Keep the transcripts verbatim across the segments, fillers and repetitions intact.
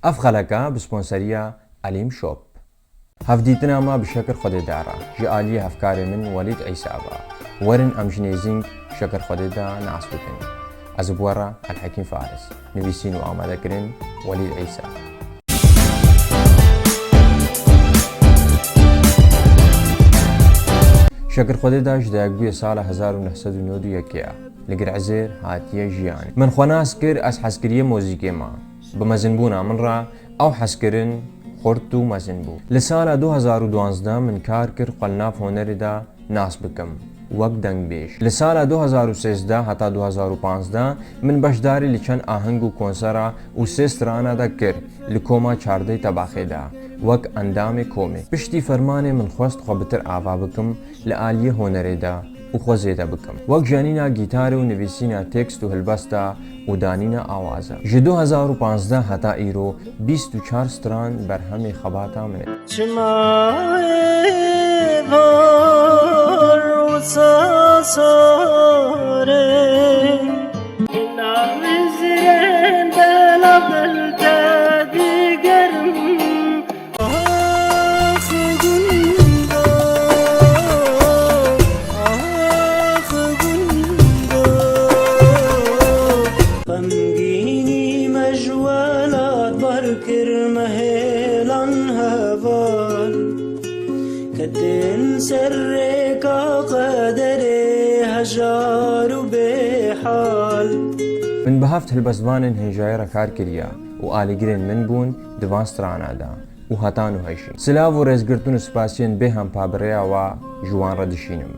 Ev xeleka bi sponseriya Elîm Shop. Hevdîtina me bi Şekir Xwedê de re ji aliyê hevkarê min Welîd Îsa ve. Werin em ji nêzîng Şekir Xwedê de nas bikin. Ez bi we re Elhekîm Faris. Nivîsîn û amadekirin Welîd Îsa. Şekir Xwedê de ji dayikbûyê sala hezar û neh sed û nod û yekê ye. Li Girezêr hatiye jiyanê. Min xwe nas kir, ez hezkiriyê muzîkê me. Bi mezinbûna min re ew hezkirin xurt û mezin bû. Li sala du hezar û duwazdeh min kar kir xwe li nav hunerê de nas bikim wek dengbêj. Li sala du hezar û sêzdeh heta du hezar û panzdeh min beşdarî li çend aheng û konsera û sê strana de kir li koma çardeh Tebaxê de wek endamê komê. Piştî fermanê min xwest xwe bitir ava bikim li aliyê hunerê de û xwe zêde bikim. Wek jenîna gîtarê û nivîsîna tekst û hilbesta û danîna awaza. Ji du hezar û panzdeh heta îro bîst û çar stran berhemê xebata min e. Çima êvar wisa sar e? Navizrên bela bil te digerim. Ax gunda, ax gunda. Xemgînî me ji welat bar kir, me hêlan heval. Ketin ser rêka qederê hejar û bêhal. Min bi heft hilbestvanên hêjayî re kar kiriye û alîgirên min bûn di van strana de. Û heta nuha jî. Silav û rêzgirtin û spasiyên bêhempa bi rêya we ji wan re dişînim.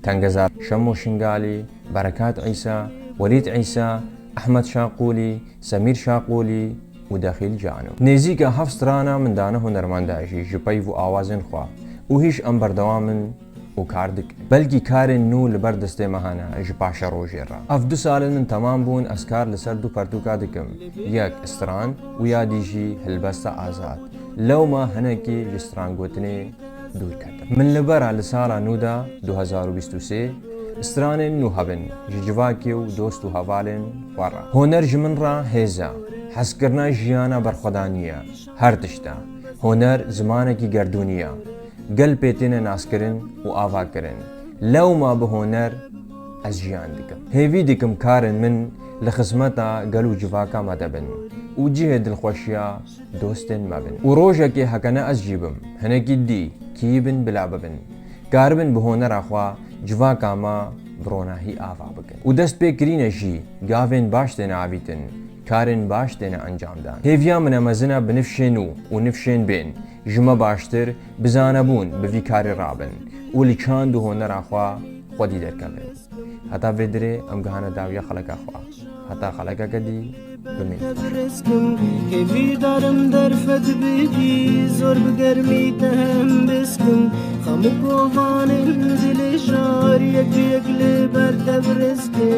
Tengezar Şemo Şingalî, Berekat Îsa, Welîd Îsa, Ehmed Şaqûlî, Semîr Şaqûlî û Dexîl Cano. Nêzîka heft strana min dane hunermenda jî ji peyv û awazên xwe û hîş em berdewam in û kar dikin. Belkî karên nû li ber destê me hene ji paşerojê re. Ev du sal in min temam bûn, ez kar li ser du pertûka dikim. Yek stran û ya dî jî hilbesta azad. Lewma hinekî ji strangotinê dûr ketim. Min li bera li sala nû de, du hezar û bîst û sê, stranên nû hebin ji civakê û dost û hevalên xwe re. Huner ji min re hêz e, hezkirina jiyana berxwedanî ye, her tişt e. Huner zimanekî gerdûnî ye. Gel pê têne naskirin û avakirin. Lewma bi huner ez jiyan dikim. Hêvî dikim karên min li xizmeta gel û civaka me de bin û cihê dilxweşiya dostên me bin. Û rojekê heke ne ez jî bim, hinekî dî, kî bin bila bibin, karibin bi honera xwe civaka me bi ronahî ava bikin. Û dest pê kirîne jî gavên baş têne avîtin, karên baş têne encam dan. Hêviya min e mezin e bi nifşên nû û nifşên bên ji me baştir bi zanebûn bi vî karî rabin û li çand û honera xwe xwedî derkevin. Heta vê dirê em gihane dawiya xeleka xwe. Heta xelekeke dî bimînin. Tebrizkim, kêfî darim derfet bidî, zor bi germî te hem biskim. Xem û kovanên dilê jar, yek bi yek li ber tebrizkim.